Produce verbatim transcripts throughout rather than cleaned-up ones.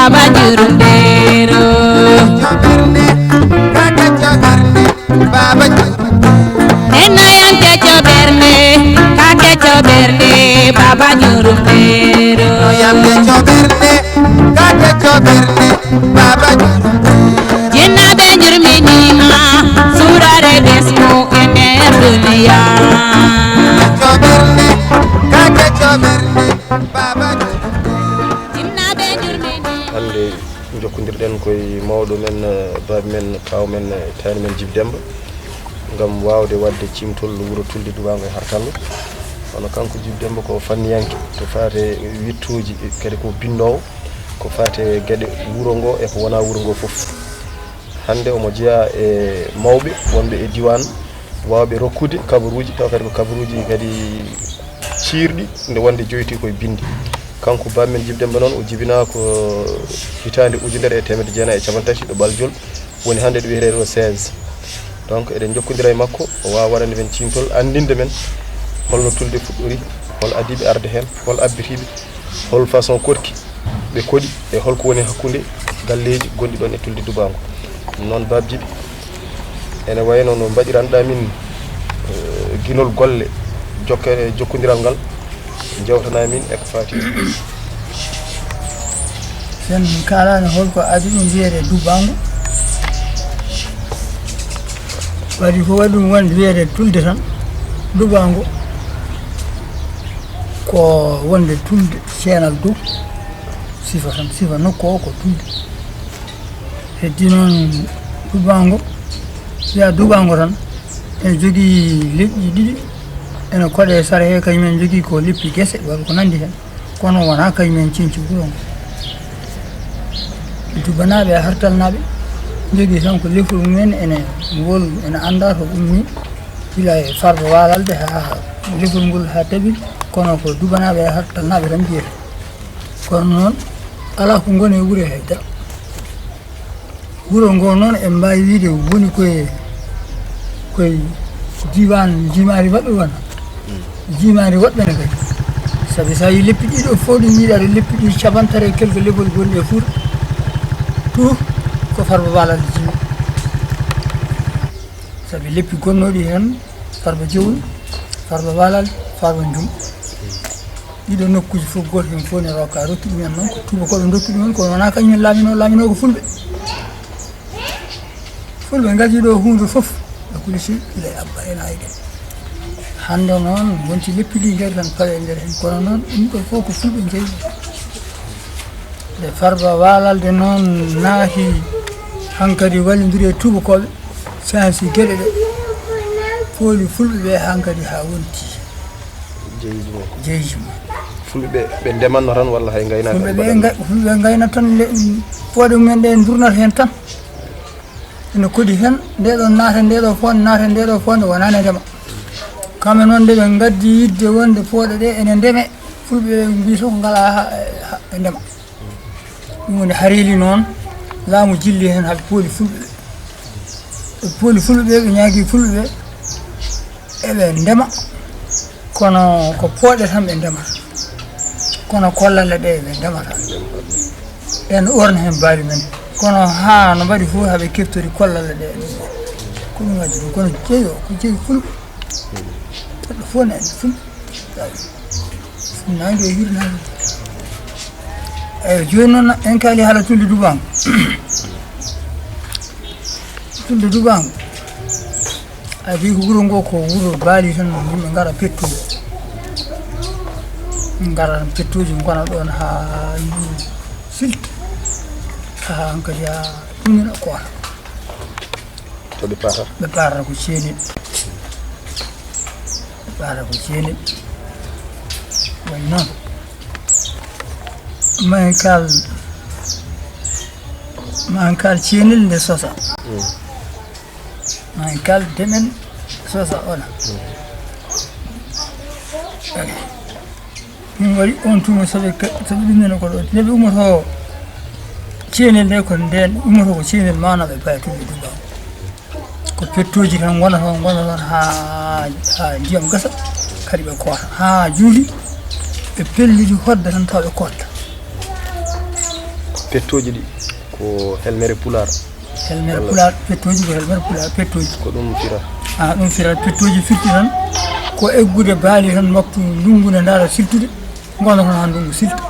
Baba Jurumbeero. Coberne, kake coberne, Baba Jurumbeero. Nena yan ke coberne, kake coberne, Baba Jurumbeero. No yan ke coberne, kake coberne, Baba Jurumbeero. Jinna be jurmini ma, surare desmo ener dunia. Coberne, kake coberne, Baba Jurumbeero. Jinna be jurmini. Hannde njokkondirɗen koye mawɗo men, eh, baaba men, kaaw men, eh, taani men Jibi Demmba, ngam waawde waɗde ciimtol wuro Tulde Dubaango e Hartallo. Kono kanko Jibi Demmba ko fanniyanke to faate wiɗtooji, kadi ko binnoowo ko faate geɗe wuro ngo e ko wonaa wuro ngo fof. Hannde omo jeyaa e mawɓe wonɓe e diiwaan waawɓe rokkude kabaruuji, tawa kadi ko kabaruuji kadi ciirɗi, nde wonde joyti koye binndi. Kanko baaba men Jibi Demmba noon, o jibinaa ko hitaande ujunere e teemedde jeenayi e cappanɗe tati ɗo Ɓaljol, woni hannde ɗo wiyetee ɗo seize. Donc, eɗen njokkondira e makko, o waawa waɗande men ciimtol, anndinde men holno Tulde fuɗɗori, hol adiiɓe arde heen, hol abbitiiɓe, hol façon koɗki ɓe koɗi, e holko woni hakkunde galleeji gonɗi ɗoon e Tulde Dubaango. Noon, Baaba Jibi, ene wayno no mbaɗiranɗaa min, eh, ginol golle jokke-, jokkondiral ngal, njewtanaa min e ko faati. Sen kaalani holko adii ɗum wiyetee Dubaango. Waɗi ko waɗi ɗum wonde wiyetee Tulde tan. Dubaango ko wonde tulde ceenal dow. Sifa tan, sifa nokku o ko Tulde. Heddi noon Dubaango, wiya Dubaango tan, ene jogii leƴƴi ɗiɗi, ene koɗe sara he, kañum en jogii ko leppi gese, walla ko nanndi heen. Kono wonaa kañum en ceñci wuro ngo. Dubanaaɓe e Hartalnaaɓe jogii tan ko lefol mum en, ene wol, ene anndaa to ummii, gila e Farba Waalalde haa lefol ngol haa tabiri, kono ko Dubanaaɓe e Hartalnaaɓe tan mbiyetee. Kono noon, alaa ko ngoni e wuro hay dara. Wuro ngo noon, en mbaawi wiyde woni koye, koye diiwaan jiimaandi woɗɓe wona. Jiimaandi woɗɓe ne kadi. Sabi so a yii leppi ɗiɗo fof ɗi njiiɗaa ɗo, leppi ɗi cappanɗe tati e quelque lebol gonɗi e Fuuta. Tout ko Farba Waalalde jiimi. Sabi leppi gonnooɗi heen, Farba Jowol, Farba Waalalde, Farba Njum. Ɗiɗo nokkuuji fof, gooto heen fof ne rokka, rokki ɗum en noon ko tuubakooɓe ndokki ɗum en, kono wonaa kañum en laaminoo, laaminoo ko Fulɓe. Fulɓe ngadii ɗo huunde fof, ɓe kulisi gila e Abba en Ayde. Hannde noon, wonti leppi ɗi ngari tan pawe e nder heen, kono noon, ɗum ɗo fof ko Fulɓe njeyi. Nde Farba Waalalde noon naati hankadi wallondiri e tuubakooɓe, sansi geɗe ɗe, pooli Fulɓe ɓe hankadi haa wonti jeyiiji mum. Jeyiiji mum. Fulɓe ɓe, ɓe ndemanno tan walla hay ngaynaaka? Fulɓe ɓe nga-, Fulɓe ngaynata tan, le-, pooɗe mumen ɗe ndurnata heen tan. Ene koɗi heen, nde ɗon naata, nde ɗo fonde naata, nde ɗo fonde wonaa ne ndema. Kamɓe noon nde ɓe ngaddi yidde wonde pooɗe ɗe ene ndeme, Fulɓe ɓe mbii so ko ngalaa ha, ha ɓe ndema. Ɗum woni hareeli noon, laamu jilli heen haa ɓe pooli Fulɓe ɓe. Ɓe pooli Fulɓe ɓe, ɓe ñaagii Fulɓe ɓe, eɓe ndema, kono ko pooɗe tan ɓe ndemata. Kono kollalle ɗe ɓe ndemata. Ɓen orna heen baali men. Kono haa no mbaɗi fof, haa ɓe keftori kollalle ɗe. Ko ɗum addi ɗum, kono jeyi o, ko jeyi Fulɓe. Neɗɗo fof ne anndi Fulɓe. Naange e hirnaange. Eyi, jooni noon en kaali haala Tulde Dubaango. Tulde Dubaango. Adii ko wuro ngo, ko wuro baali tan, yimɓe ngara pettude. Ngara pettuji ngona ɗoon haa ndu silti. Haa hankadi haa ɗumina koota. To ɓe paata? Ɓe paata ko Ceenel. Ɓe paata ko Ceenel. Wayi noon. Mankal, Mankal Ceenel nde sosa. Mm. Mankal demen sosa ona. Mm. Ɗum waɗi on tuma soɓe ka-, soɓe ɗum nana ko ɗo. Nde ɓe ummoto Ceenel nde ko nden ummoto ko Ceenel maanaɓe paya Tulde Dubaango. Ko pettoji tan ngona toon, ngona toon haa, haa ndiyam gasa, kadi ɓe koota. Haa juuli, ɓe pelliti hodda tan tawa ɓe kotta. Pettooji ɗi ko helmere Pulaar. Helmere Pulaar, pettooji ko helmere Pulaar, pettooji. Ko ɗum fira? A, ɗum fira, pettooji firti tan ko eggude baali tan waktu ndungu ne ndaara siltude, ngonata tan haa ndungu silta.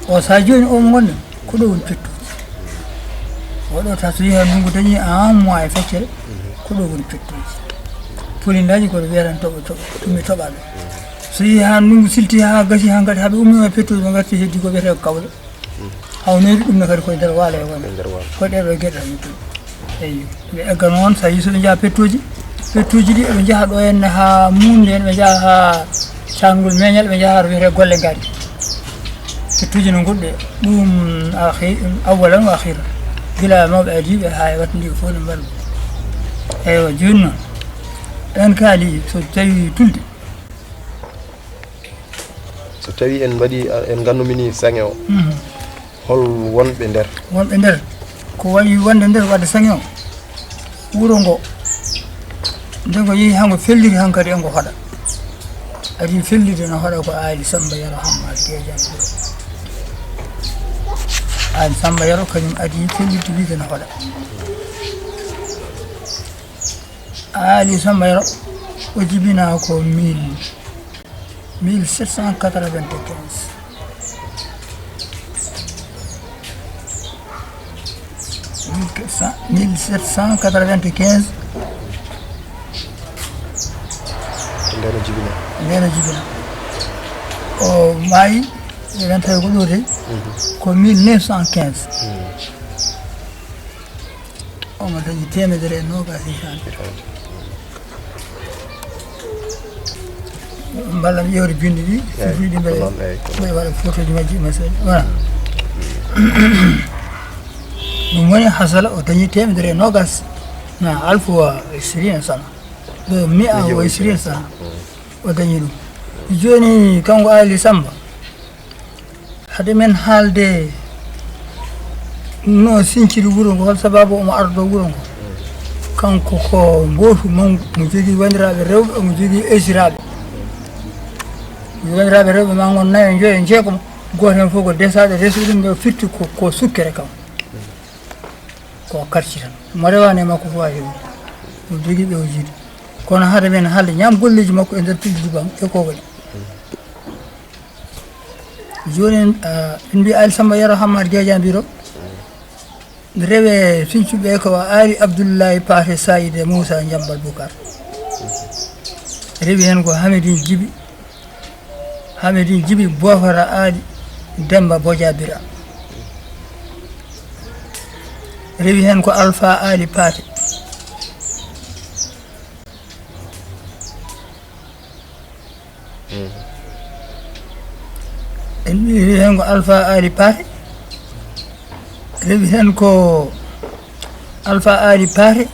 O, so a jooni o mo ngonɗen, ko ɗo woni pettooji. O ɗo ta so yehi haa ndungu dañi un mois e feccere, ko ɗo woni pettooji. Polindaaji ko ɗo wiyata toɓo, toɓo, ɗum mi toɓa ɗo. So yehi haa ndungu silti haa gasi haa ngati haa ɓe ummi e pettooji ɓe ngarti heddi ko wiyetee ko kawle. Hawnoyde ɗum ne kadi koye nder waalo e wonde. Koye nder waalo. Ko ɗee ɗoo geɗe tan mi tun. Eyyo. Ɓe egga noon, so a yii so ɓe njaha pettooji, pettooji ɗi eɓe njaha ɗo henne haa muumde heen, ɓe njaha haa caangol meeñal, ɓe njaha haa to wiyetee golle ngaari. Pettooji no goɗɗe. Ɗum akhi-, awwalan wa akhiran. Gila mawɓe adiiɓe haa e wattandi ko fof no mbaɗa. Eywa, jooni noon, en kaali so tawi tulde. So tawi en mbaɗi, en nganndu mini saŋe o, mhm, hol wonɓe nder? Wonɓe nder, ko wayi wonde nder wadde saŋe o, wuro ngo, nde ngo yehi haa ngo felliti hankadi e ngo hoɗa. Adii felliti no hoɗa ko Aali Samba Yero Hammaat Geejan Biro. Aali Samba Yero kañum adii felliti wiide no hoɗa. Aali Samba Yero o jibinaa ko mille, mille sept cent quatre-vingt-quinze. Mille sept cent, mille sept cent quatre-vingt-quinze. Ndeen o jibinaa. Ndeen o jibinaa. O maayi, eɗen tawi ko ɗo de, mhm, ko mille neuf cent quinze. Mhm. Omo dañi teemedere e noogaas hitaande. Hitaande. Mballa mi ƴeewde binndi ɗi, eey, fii ɗi mbaɗa, ko noon, eey, ko noon, mbaɗa waɗa photoji majji, ma sey, voilà. Ɗum woni hasala o dañi teemedere e noogaas, na alfu wa ishrina sana. Ɗo mi'a wa ishrina sana. Mm. O dañi ɗum. Jooni, kanko Aali Samba, hade men haalde no sinciri wuro ngo, hol sababu omo ardo wuro ngo. Kanko ko mbootu manngu, mo jogii wanndiraaɓe rewɓe, omo jogii esiraaɓe. Wanndiraaɓe rewɓe ma ngon nayo, njoyo, njeegom, gooto heen fof ko desaaɗo, resude ɗum ɓe firti ko, ko sukkere kam. Ko karci tan. Mo rewaani e makko fof a heewi. Omo jogii ɓe o jiidi. Kono hade men haalde ñaam golleeji makko e nder pille Liban e ko waɗi. Jooni, ah, en mbiyi Aali Samba Yero Hammaat Geejan Biro. Rewe Siñcuɓe ko Aali Abdullahi Paate Sayid e Muusa Njambal Bukar. Rewi heen ko Hamidin Jibi, Hamidin Jibi Boofara Aali Demmba Boja Bira. Rewi heen ko Alfa Aali Paate. Mm. En mbiyi rewi heen ko Alfa Aali Paate. Rewi heen ko Alfa Aali Paate.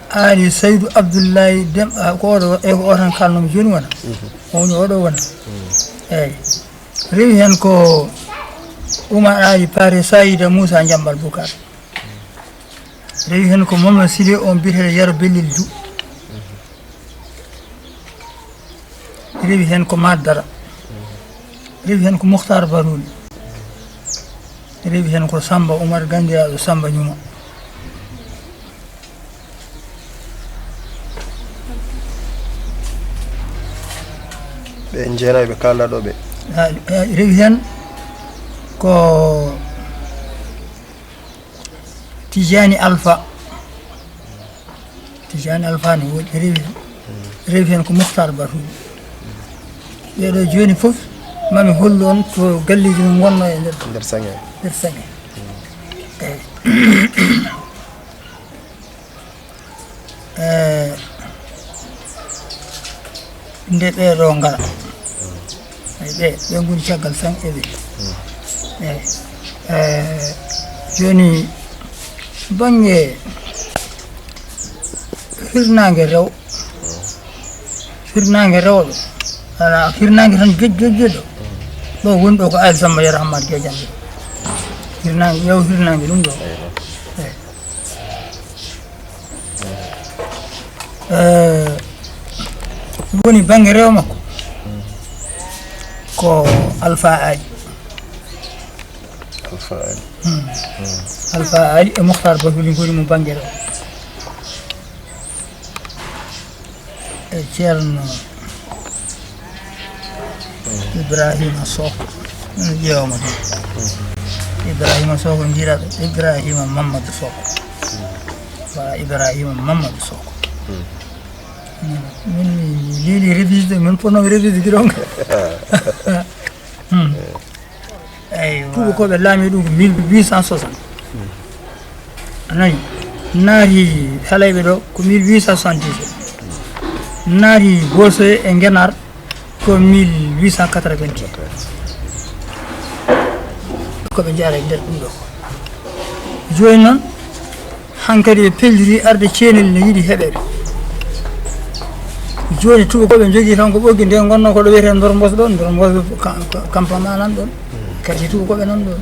Aali Saydu Abdullahi Dem, ah, ko oɗo, e ko o tan kalnoomi jooni wona. Mhm. O woni oɗo wona. Mm. Eeyi. Rewi heen ko Umar Aali Paate Sayida Muusa Njambal Bukar. Rewi heen ko Mamadu Sile on biyeteeɗo Yero Bellel Ju. Rewi heen ko Maddara. Rewi heen ko Mukhtar Baruli. Rewi heen ko Samba Umar ganndiraaɗo Samba Ñuma. Ɓe jeenayo ɓe kaalɗa ɗo ɓe. Ah, ah, rewi heen ko Tijani Alfa. Tijani Alfa ne woodi, rewi heen. Rewi heen ko Mukhtar Batu. Ɓeeɗo jooni fof, mami hollu on to galleeji mum ngonno e nder. Nder saŋe. Nder saŋe. Eeyi. Eh, nde ɓeeɗo ngara. Eyi, ɓe, ɓe ngoni caggal tan e ɓe. Eyi, eh, jooni, bannge hirnaange rew-, hirnaange rewɓe, alaa hirnaange tan gej-, gej-, gejo. Ɗo woni ɗo ko Aali Samba Yero Hammaat Geejan. Hirnaange, yew hirnaange ɗum ɗo. Eyi. Eh, woni bannge rewo makko ko Alfa Aali. Alfa Ali e Muxtaar Batuli ngoni mo bannge ɗo. E Ceerno Ibrahima Sow. Ene ƴeewama ɗum. Ibrahima Sow ko mbiɗa Ibrahima Mamadou Sow. Wala Ibrahima Mamadou Sow. Min mi leli révisde, min ponno révisde gidon. Eywa. Tuubakooɓe laami ɗum ko mille huit cent soixante. A nani? Naati Halayɓe ɗo ko mille huit cent soixante-dix. Naati Boosoye e Ngenaar ko mille huit cent quatre-vingt-dix. Ko ɓe jaara e nder ɗum ɗo. Jooni noon, hankadi ɓe pelliti arde ceenel ne yiɗi heɓeede. Jooni tuubakooɓe njogii tan ko ɓoggi nde ngonno ko ɗo wiyetee Ndor Mbos ɗon, Ndor Mbos ka-, ka-, Kampama nan ɗon. Kadi tuubakooɓe nan ɗon.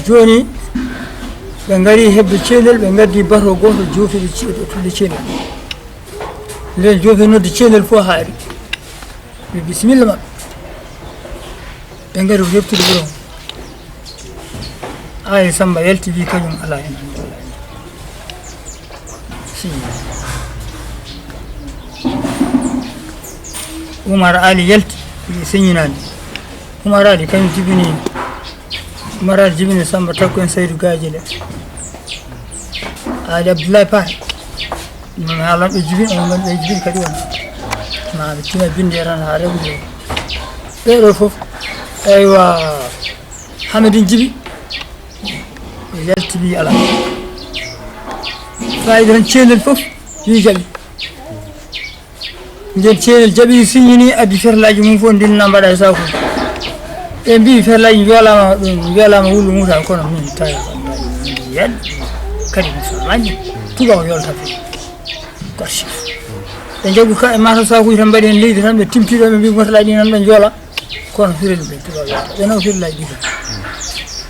Jooni ɓe ngari heɓde ceenel, ɓe ngaddi bato gooto jootude ce-, tulde ceenel. Nden joofi noddi ceenel fof haari. Ɓe bisimilla maɓɓe. Ɓe ngari ko heɓtude wuro ngo. Aali Samba yalti wi kañum alaa hen hannde, alaa hen. Si. Umar Ali yalti, wi señinaani. Umar Ali kañum jibini, Umar Ali jibini Samba Takko en Saydu Gaajile. Ali Abdoulaye Paate. Ɗum haalan ɓe jibini, on ngon ɓe jibini kadi won. Ma ɓe tima binde tan haa rewde. Ɓeɗo fof, eywa, Hamidou Djiby, yalti wi alaa. Fayida tan ceenel fof, wi jaɓi. Nden ceenel jaɓi siñini, addi ferlaaji mum fof, ndinna mbaɗa e saakuuji. Ɓe mbi ferlaaji njoolama ɗum, njoolama wullu Muusa, kono min tawi, tawi, kadi mi famani, tubaw yolta fe. Ko archive. Ɓe njaɓi ka e mata saakuuji tan mbaɗi heen leydi tan, ɓe timti ɗo, ɓe mbi motolaaji ɗi nan ɓe njoola. Kono firel ɓe tubaw yolta. Ɓe naw firlaaji ɗi tan.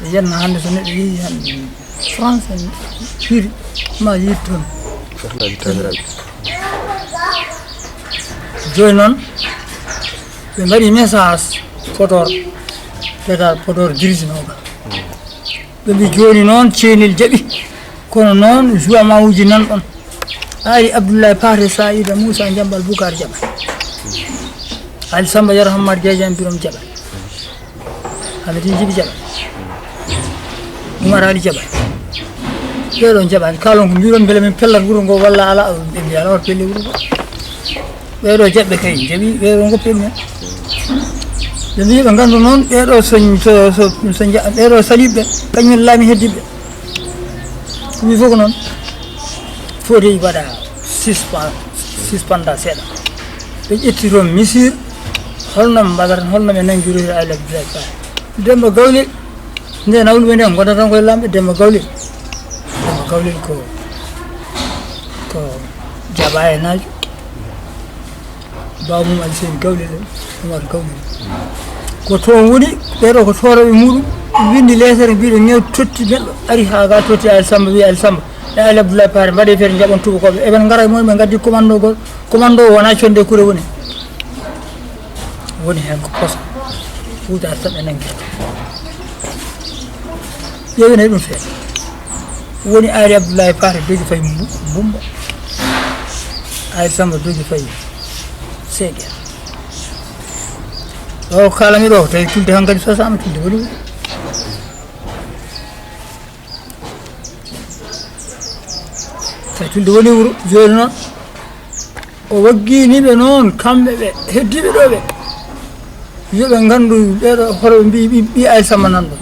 Ɓe yenna hannde so neɗɗo yehi hannde France, firi ma yiit toon. Ferlaaji taaniraaɓe. Jooni noon, ɓe mbaɗi message Podor, Pétard Podor dirige nooga. Ɓe mbi jooni noon, ceenel jaɓi, kono noon, juamauji nan ɗon. Ari Abdoulaye Paate Saïda Moussa Jambal Boucar jaɓa. Ali Samba Yero Hammad Gejan Birom jaɓa. Amadou Djiby jaɓa. Umar Ali jaɓa. Ɓeɗo jaɓani. Kalon ko mbiɗon mbele min pellat wuro ngo walla ala, ɓe mbiya ala wata pelle wuro ngo. Ɓeɗo jaɓɓe kay jaɓi, ɓeɗo ngo pelli. Ɓe mbi ɓe ngandu noon, ɓeɗo so, so, so, so ja-, ɓeɗo saliɓe, kañum laami heddiɓe. Ɗum fof ko noon. Foti waɗa suspen-, suspenda seeɗa. Ɓe ƴetti toon misir, holno mbaɗata, holno ɓe nanngirori Aly Abdoulaye Ba. Demba Gawlel, nde nawluɓe nde, ngonta tan koye lamɓe, Demba Gawlel. Demba Gawlel ko, ko jaɓa e naajo. Baaba mum Aly Seydi Gawlel en, Umar Gawlel. Ko toon woni, ɓeɗo ko tooroɓe muɗum, windi leetere mbiɗo ñew totti neɗɗo, ari haa ga totti Aly Samba, wi Aly Samba, e Aly Abdoulaye Paate, mbaɗe feere njaɓon tubakoɓe. Eɓen ngara e mumen, ɓe ngaddi commando gol, commando o wona conde kure woni. Woni heen ko posa, wuudaade tan ɓe nanngirta. Ƴeewene ɗum feere. Woni Aali Abdullahi Paate dogi fayi Mbu-, Mbumba. Aali Samba dogi fayi Seegeer. Ɗo kaalami ɗo, tawi tulde hankadi sosaama, tulde woni wuro. Tawi tulde woni wuro, jooni noon. O wagginiɓe noon, kamɓe ɓe heddiɓe ɗo ɓe. Yo ɓe nganndu ɓeeɗo hoto ɓe mbiyi ɓi, ɓi Aali Samba nan ɗo.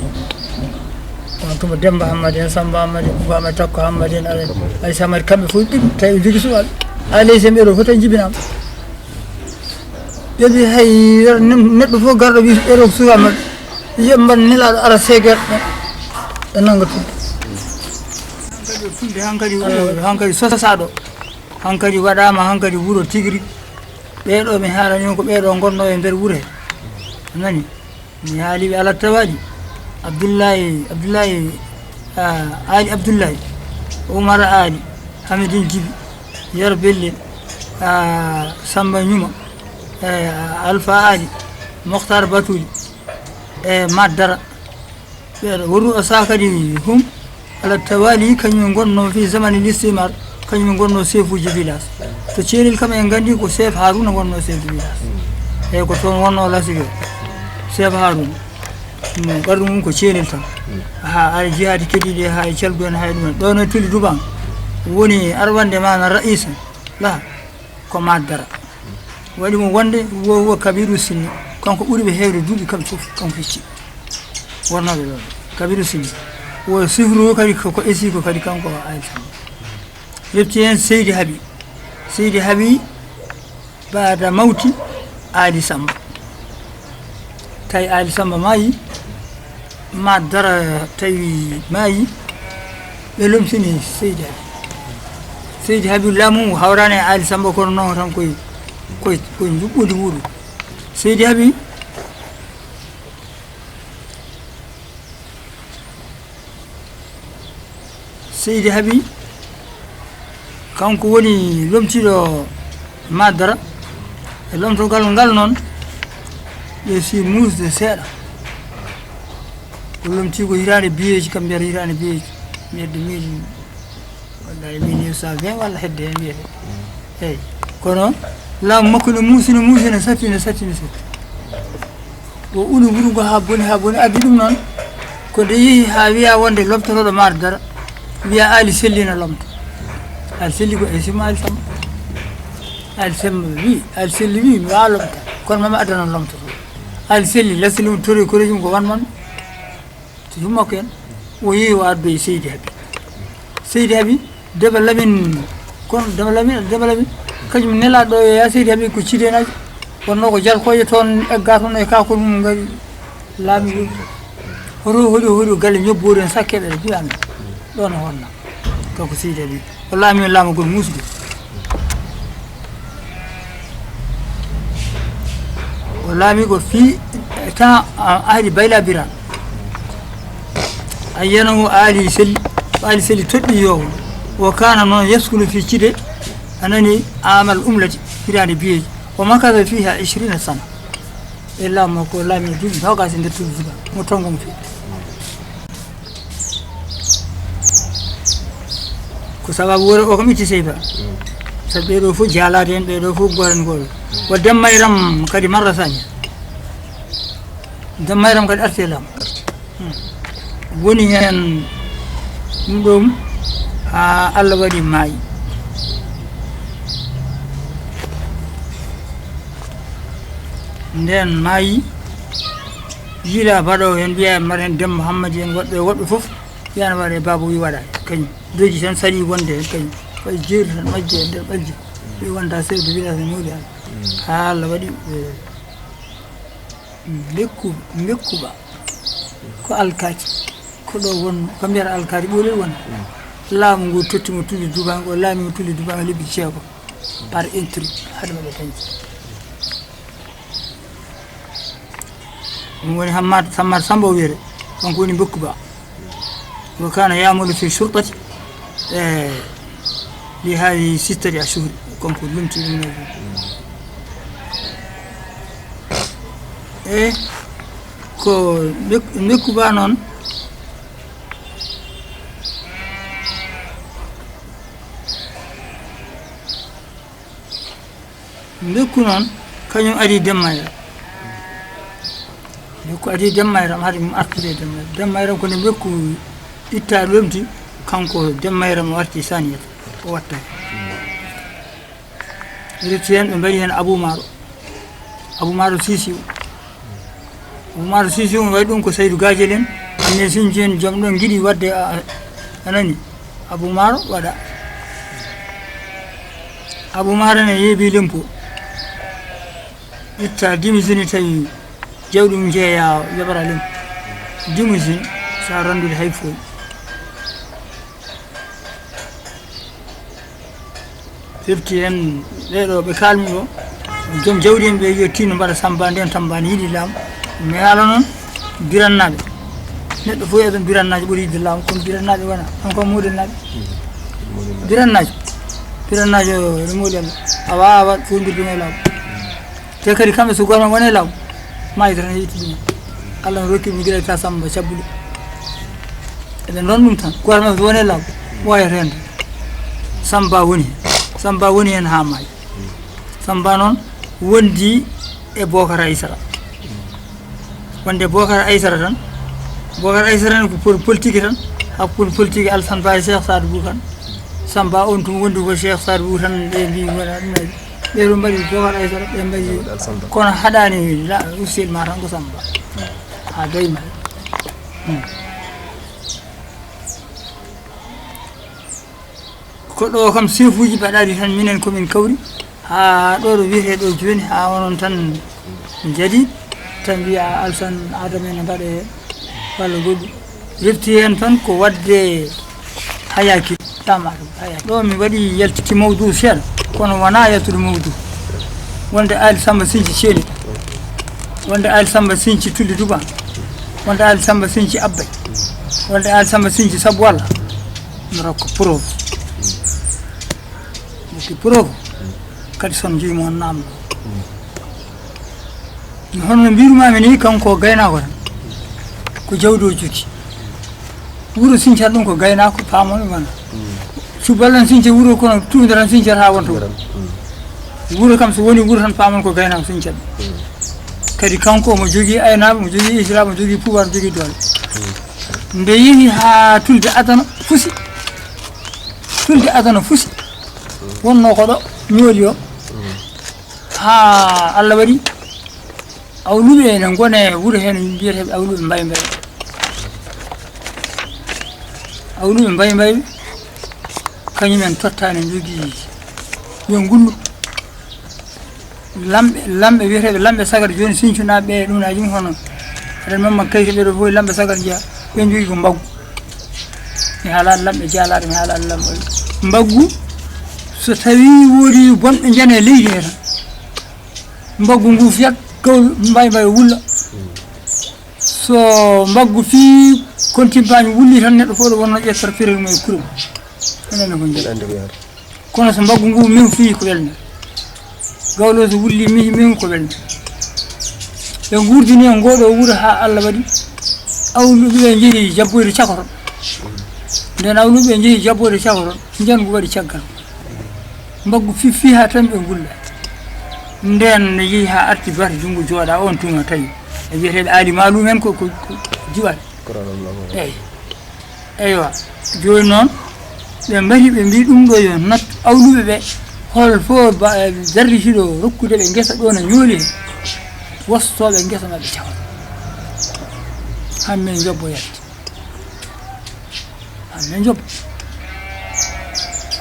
On tuma Demba Hammadi en, Samba Hammadi, Bouba Hammadi, Takko Hammadi en, Aali, Aali Samba, kamɓe fof ɓiɓɓe, tawi ɓe njogii suɓal. Aali Samba ɓeeɗo fof tawi njibinaama. Ɓe mbi hay neɗɗo fof garɗo wi ɓeeɗo ko suɓal maɓɓe. Yo ɓe mban nelaaɗo ara seegeer ɓe, ɓe nannga tulde. Hankadi o tulde, hankadi, hankadi sosaɗo. Hankadi waɗaama hankadi wuro tigi rigi. Ɓeeɗo mi haalani on ko ɓeeɗo ngonnoo e nder wuro he. A nani? Mi haali ɓe alaa tawaaɗi. Abdullahi, Abdullahi, ah, Aali Abdullahi, Umar Aali, Hamidin Jibi, Yero Belle, ah, Samba Ñuma, eh, Alfa Aali, Mokhtar Batuli, E Maddara. Ɓeeɗo, wa ru'asa kadi hum ala tawali, kañum ngonnoo fi zamani listimar, kañum ngonnoo seefuuji village. To Ceelel kam en nganndi ko chef Haruna wonnoo chef de village. Eeyi, ko toon wonnoo lasige chef Haruna. No ɓarɗu mum ko Ceelel tan. Haa ara jihaade keɗiiɗe, haa e calgu en, haa e ɗum en. Ɗo no Tuli Duban woni arwande maana raisa. La. Ko Maddara. Waɗi mo wonde wo, wo kabiru sinni. Kanko ɓuri ɓe heewde duuɓi kamɓe fof, kanko hecci. Wonnooɓe ɗo. Kabiru sinni. Wo sihru kadi ko, ko esi ko kadi kanko o Aali Samba. Refti heen Seydi Habi. Seydi Habi baada mawti Aali Samba. Tawi Aali Samba maayi, Maddara tawi maayi, ɓe lomtini Seydi Habi. Seydi Habi laamu ngu hawraani e Aali Samba, kono noon tan koye, koye, koye njuɓɓudi muɗum. Seydi Habi, Seydi Habi, kanko woni lomtiiɗo Maddara. E lomtotgal ngal noon, ɓe fii muusde seeɗa. O lomtii ko hitaande biyeeji, kam mbiyata hitaande biyeeji, mbiyetde mille, walla e mille neuf cent vingt walla hedde heen wiyete. Eeyi. Kono laamu makko ne muusi, ne muusi, ne satti, ne satti, ne satti. O uni wuro ngo haa boni, haa boni, addi ɗum noon. Ko nde yehi haa wiya wonde lomtotooɗo Maddara, wiya Aali Selli na lomta. Aali Selli ko e sima Aali Samba. Aali Samba wi, Aali Selli wi, mi waawaa lomta. Kono mami addana lomtotooɗo. Aali Selli lasli ɗum, tori koreeji mum ko wan man. So yumma ko en, o yehi o addoyi Seydi Habi. Seydi Habi, Deba Lamin, kono Deba Lamin, Deba Lamin, kañum nelaaɗo ɗo yo yaa Seydi Habi ko Cideenaajo. Wonnoo ko jalkooje toon, egga toon e kaakol mum ngari laami ɗum. Hoto, hoto, hoto galle ñobboore en sakke ɓe, mbiya amin. Ɗo no wonna. Kanko Seydi Habi. O laami on laamagol muusde. O laami ko fii temps, a, Ahdi Bayla Biraan. Ayyanahu Aali Selli, Aali Selli toɗɗi yo o. O kaana noon yaskunu fii Cide, a nani, amal umlati, hitaande biyeeji. O makasa fiiha ishrina sana. E laamu makko, o laami duuɓi noogaas e nder Tuli Duban, mo tongo mo fii. Ko sababu wuro o kam itti Seyba. Sabu ɓee ɗoo fof jaalaade heen, ɓee ɗoo fof gooran gooɓe. Ko Demmayram kadi marra saniya. Demmayram kadi arti e laamu. Woni heen ɗum ɗoon haa Allah waɗi maayi. Ndeen maayi, yiila baɗo heen, mbiya mbaɗa heen Demba Hammadi en, woɗɓe, woɗɓe fof. Ɓe ana waɗa e baaba wi waɗa kañum. Doji tan saɗi wonde heen kañum. Koye jeeri tan majji e nder ɓalji. Ɓe wonda chef de village e mawɗi heen. Haa Allah waɗi, eh, mbekku, mbekku ba. Ko alkaati. Ko ɗo won, ko mbiyata alkaati ɓoolel won. Laamu ngu totti mo Tuli Duban, o laami mo Tuli Duban lebbi jeego. Par intrigue, hade maɓɓe dañde. Ɗum woni Hammad, Hammad Samba o wiyete, kanko woni Mbekku Ba. Wa kana ya'malu fi shurtati, eh, li hadi sittati ashhur, kanko lumti ɗum. E ko Mbek-, Mbekku Ba noon, Mbekku noon, kañum ari Demmayra. Mbekku ari Demmayra, hade mum artude e Demmayra. Demmayra ko nde Mbekku itta lomti, kanko Demmayra mo warti saniyata, o watta. Refti heen, ɓe mbaɗi heen Abuu Maaro. Abuu Maaro Siisiw. Abuu Maaro Siisiw, on waɗi ɗum ko Saydu Gaajel en, Anne Sinji en, joom ɗon ngiɗi waɗde, a, a, a nani? Abuu Maaro waɗa. Abuu Maaro ne yeebi lempo. Itta dimisini tawi jawɗi mum jeeya yoɓata lempo. Dimisini, sa randude hay foy. Firti en ɓee ɗoo ɓe kaalmi ɗoo, joom jawdi en ɓe yo tinno mbaɗa Samba nden, Tamba ne yiɗi laamu. Mi haala noon, Birannaaɓe. Neɗɗo fof eɓen Birannaajo ɓuri yiɗde laamu, kono Birannaaɓe wona, on ko Moodennaaɓe. Birannaajo, Birannaajo ene moodi Allah. A waawaa fof mbirde e laamu. Te kadi kamɓe so gooto woni e laamu, maayde tan yetti ɗum. Allah no rokki ɗum gila ta Samba Cabbuɗo. Eɓe ɗon ɗum tan. Goto maɓɓe woni e law. Ɓooya rende. Samba woni hen. Samba woni hen haa maayi. Samba noon wondi e Bokar Aysara. Wonde Bokar Aysara tan. Bokar Aysara ne ko pol-, politique tan. Hakkunde politique Alsan Ba e Cheikh Sadou Bou tan. Samba on tun wondi ko Cheikh Sadou Bou tan ɓe mbi wona ɗum. Ɓe ɗum mbaɗi Bokar Aysara, ɓe mbaɗi kono haɗani la usel ma tan ko Samba. Ha gayma. Hmm. Ko ɗo kam sefuji mbaɗaɗi tan minen komin kawri. Ha ɗo ɗo wiyete ɗo joni ha onon tan jadi tan mbiya Alsan Adama ene mbaɗe walla goɗɗum. Refti hen tan ko wadde hayaki tama ɗum hayaki. Ɗo mi waɗi yaltiti mawdu seeɗa kono wona yaltude mawdu. Wonde Ali Samba Sinci Ceeli, wonde Ali Samba Sinci Tulli Duba, wonde Ali Samba Sinci Abbay, wonde Ali Samba Sinci Sabu Walla. Mi rokka preuve. Rokki preuve. Kadi son jeymo on namno. Hono no mbirumami ni kanko gaynaako tan. Ko jawdi o jogii. Wuro Sincata ɗum ko gaynaako paamon wona. Suballan Sinca wuro kono tuuda tan Sincata ha wonta wuro. Wuro kam so woni wuro tan paamon ko gaynaako Sincata. Kadi kanko omo jogii aynaaɓe, omo jogii ijira, omo jogii pouvoir, omo jogii doole. Nde yehi ha tulde adana fusi. Tulde adana fusi. Wonno ko ɗo ñooli o. Ha Allah waɗi awluɓe ene ngone wuro heen mbiyeteeɓe awluɓe mbay mbay. Awluɓe mbay mbay kañum en tottaani njogii yo ngullu. Lamɓe, lamɓe wiyeteeɓe lamɓe sagata jooni Sincunaaɓe ɓe ɗum aji mum hono ren mamma kayta ɓe ɗo fof lamɓe sagata jeya ɓe njogii ko mbaggu. Mi haalaani lamɓe jaalaaɗo, mi haalaani lamɓe. Mbaggu, so tawii woodi bonɓe njana e leydi he tan, mbaggu ngu fiyat, gawlo mbay mbay wulla. So mbaggu fii kontimpaañ wulli tan, neɗɗo fof ɗo wonno ƴettat firel mum e kurum. Enen ko njeɗa. Kono so mbaggu ngu mew fii ko welnde. Gawlo so wulli mi-, mew ko welnde. Ɓe nguurdini e ngoo ɗoo wuro haa Allah waɗi awluɓe ɓe njehi jabboyde cakoron. Nden awluɓe ɓe njehi jabboyde cakoron, njangu waɗi caggal. Mbaggu fiffi haa tan ɓe ngulla. Nden no yehi haa arti bata junngo jooɗa on tuma tawi. E wiyeteeɓe Aali Maalum en ko, ko, ko Diwal. Eeyi. Eywa, jooni noon, ɓe mbari, ɓe mbi ɗum ɗo yo nattu awluɓe ɓe, hol fof ba-, darritiiɗo rokkude ɓe ngesa ɗo no ñooli he, wostooɓe ngesa maɓɓe cawa. Hamme njobbo yalti. Hamme njobbo.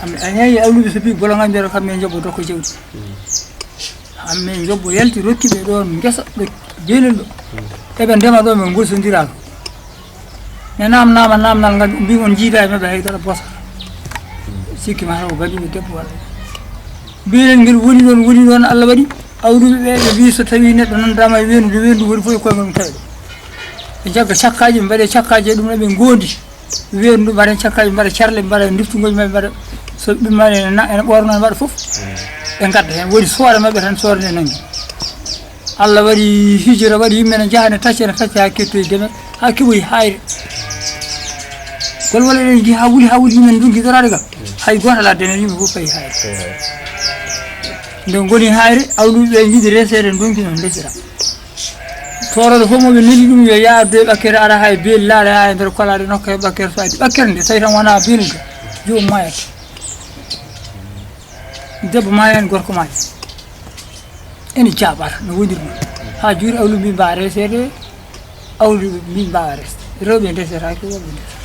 Hamme a ñaayi awluɓe so mbi boloŋa mbiyata kam men njobbo dokko jawdi. Hamme njobbo yalti rokki ɓe ɗoon ngesa ɗo beelel ɗo. Eɓe ndema ɗo ɓe ngosondiraaka. Mi naamnaama naamnal ngal, mbi on njiida e maɓɓe hay dara bosata. Sikki ma taw badiiɗo debbo walla. Beelel ngel woni ɗoon, woni ɗoon, Allah waɗi awluɓe ɓe, ɓe mbi so tawii neɗɗo nanndaama e weendu, weendu woni fof e koye mum tawi ɗo. Ɓe njagga cakkaaji, ɓe mbaɗe cakkaaji e ɗum, eɓe ngoondi. Weendu mbaɗen cakkaaji, mbaɗa carle, mbaɗa ndiftungoji maɓɓe, mbaɗa so ɓe mbaɗa ene na-, ene ɓoorno, ene mbaɗa fof. Ɓe ngadda heen, woni soore maɓɓe tan, soore nde nanngi. Allah waɗi hijira, waɗi yimɓe ne njaha, ne tacca, ne tacca haa kettoyi Demer, haa keɓoyi Haayre. Golwole ɗen njehi haa wuli, haa wuli, yimɓe ndonki daraade ga. Hay gooto alaa Demer, yimɓe fof payi Haayre. Nde ngoni Haayre, awluɓe ɓe njiɗi reseede, ndonki noon ndesira. Toorooɗo fof mo ɓe neli ɗum yo yaa addoye ɓakkere, ara haa e beeli laaɗe, haa e nder kolaaɗe nokka he ɓakkere, so addi ɓakkere nde, tawi tan wonaa beeli ga, joomum maayata. Debbo maaya heen, gorko maaya. Ene jaaɓata no woniri noon. Haa juuri awluɓe mbi mbaawa reseede, awluɓe mbi mbaawa resde. Rewɓe ndesetaake, worɓe ndesetaake.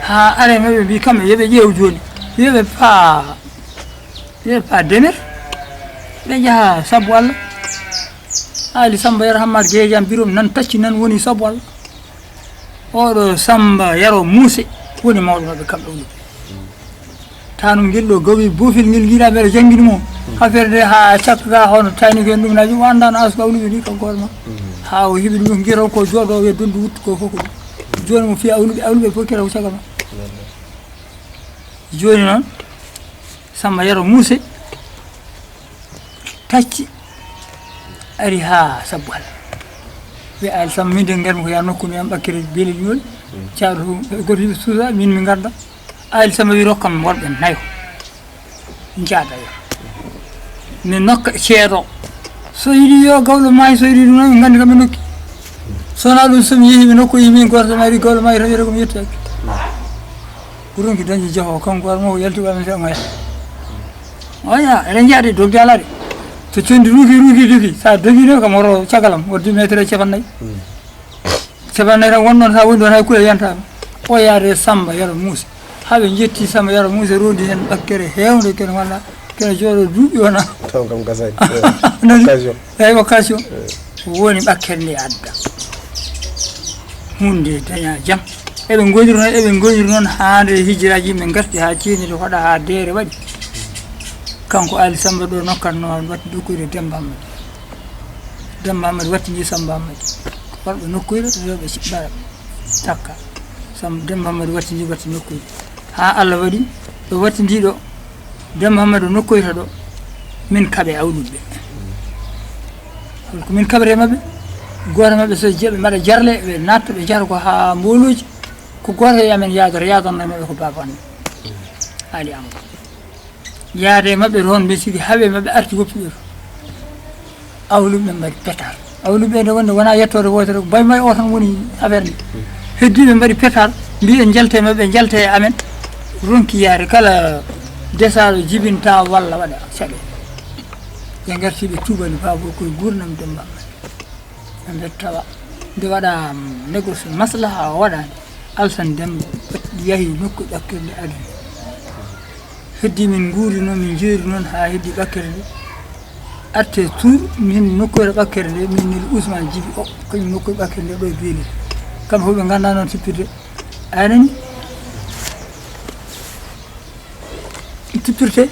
Haa are maɓɓe mbi kamɓe yo ɓe ƴeew jooni. Yo ɓe paa, yo ɓe paa Demer. Ɓe njaha sabu Allah. Aali Samba Yero Hammat Geejan Birom nan tacci nan woni sabu Allah. Oɗo Samba Yero Muuse woni mawɗo maɓɓe kamɓe woni. Tanum ngel ɗo gawi boofel ngel ngiɗa mbeɗa janngini mo. Affaire nde haa cakka ga hono tani ko en ɗum naji o annda no asko awluɓe ni kanko hoore ma. Haa o heɓi ɗum ngiro ko jooɗo o wiya dondu wuttu ko fof ko ɗum. Jooni mo fiya awluɓe, awluɓe fof kira ko caggal ma. Jooni noon Samba Yero Muuse tacci ari haa sabu Allah. Wi Aali Samba, min de ngarmi ko yaa nokku mi am ɓakkere beeli ñuul. Caaɗo to goto yiɓe suusa, min mi ngarda. Aali Samba wi rokkam worɓe nayo. Njaada yo. Mi nokka ceedo. So yiɗi yo gawlo maayi, so yiɗi ɗum noon, nganndi kam mi nokki. So wonaa ɗum, so mi yehi mi nokku yi min gooto mari gawlo maayi tan wiyata ko mi yettaaki. Ko ronki dañde jaho, kanko war mo ko yalti wa mi sa ngoya. Oya, eɗen njaade dogde alaa de. To condi ruki, ruki, duki. Sa dogi ɗo kam woro cagalam, woro deux mètres e capannayyi. Capannayyi tan won ɗon, sa woni ɗon hay kule yanta. O yaade Samba Yero Muusa. Haa ɓe njetti Samba Yero Muusa, rondi heen ɓakkere heewnde, kene walla kene jooɗo duuɓi wona. Taw kam gasani. Nani? Occasion. Eyi, occasion. Woni ɓakkere nde adda. Hunde daña jam. Eɓe ngoñiri noon, eɓe ngoñiri noon haa nde hijiraaji yimɓe ngarti haa ceeni to hoɗa haa deere waɗi. Kanko Aali Samba ɗo nokkat noon watti dokkude Demba Hamadi. Demba Hamadi wattindi Samba Hamadi. Ko warɓe nokkoyre, rewɓe si-, bara takka. Sam-, Demba Hamadi wattindi, watti nokkoyre. Haa Allah waɗi ɗo wattindi ɗo, Demba Hamadi nokkoyta ɗo, min kaɓe awluɓe. Hol ko min kaɓete maɓɓe? Gooto maɓɓe so jeeɓe mbaɗa jarle, ɓe natta, ɓe jahata ko haa mboolooji. Ko gooto e amen yaadata, yaadanno e maɓɓe ko Baaba Anne. Aali Amadou. Yaade e maɓɓe toon, mbiɗa sikki haaɓe maɓɓe arti woppi ɓe toon. Awluɓe ɓe mbaɗi pétard. Awluɓe ɓe nde wonde wonaa yettoode wootere, ko bay may o tan woni affaire nde. Heddiiɓe mbaɗi pétard, mbi en njalte e maɓɓe, njalte e amen. Ronki yaade kala desaaɗo jibinta walla waɗa caɗeele. Ɓe ngarti ɓe tuubani Baaba o koye guurndam Demba Hamadi. Ɓe mbettawa. Nde waɗa, mm, négociation, maslaha o waɗaani. Alsan Demba yahi nokku ɓakkere nde aduna. Heddi min nguuri noon, min jeeri noon haa heddi ɓakkere nde. Atte tour, min nokkoyre ɓakkere nde, min neli Ousmane Djiby o, kañum nokkoyre ɓakkere nde ɗo e beeli. Kamɓe fof ɓe nganndaa noon sippirde. A nani? Sippirte,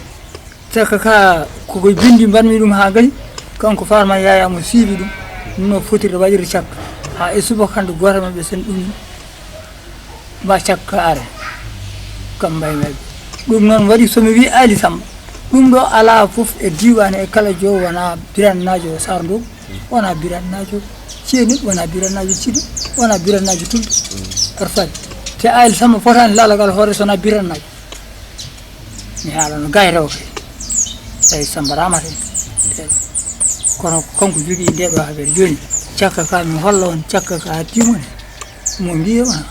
caka ka, ko koye binndi mbaɗmi ɗum haa gasi. Kanko Farma Yaya mo siibi ɗum. Ɗum no fotirde waɗirde cakka. Haa e subaka hannde gooto maɓɓe sen ɗum. Mba cakka are kam mbay mbay. Ɗum noon waɗi so mi wii Aali Samba, ɗum ɗo alaa fof e diiwaan e kala jo wona birannaajo Sarndogu, wona birannaajo Ceeni, wona birannaajo Cide, wona birannaajo Tulde. Aɗa faami? Te Aali Samba fotaani laalagal hoore so wona birannaajo. Mi haala no gaay rewte. Tawi Samba Ramata en. Kono kanko jogii nde ɗo affaire. Jooni, cakka ka mi holla on, cakka ka timone. Mo mbiye wona.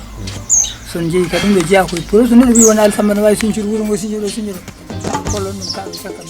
So on jeyi ka ɗum ɓe jeya koye puro, so neɗɗo wi wona Aali Samba ne waawi siñcude wuro ngo, siñcude o, siñcude o. Kollon ɗum ka ɓe cakka.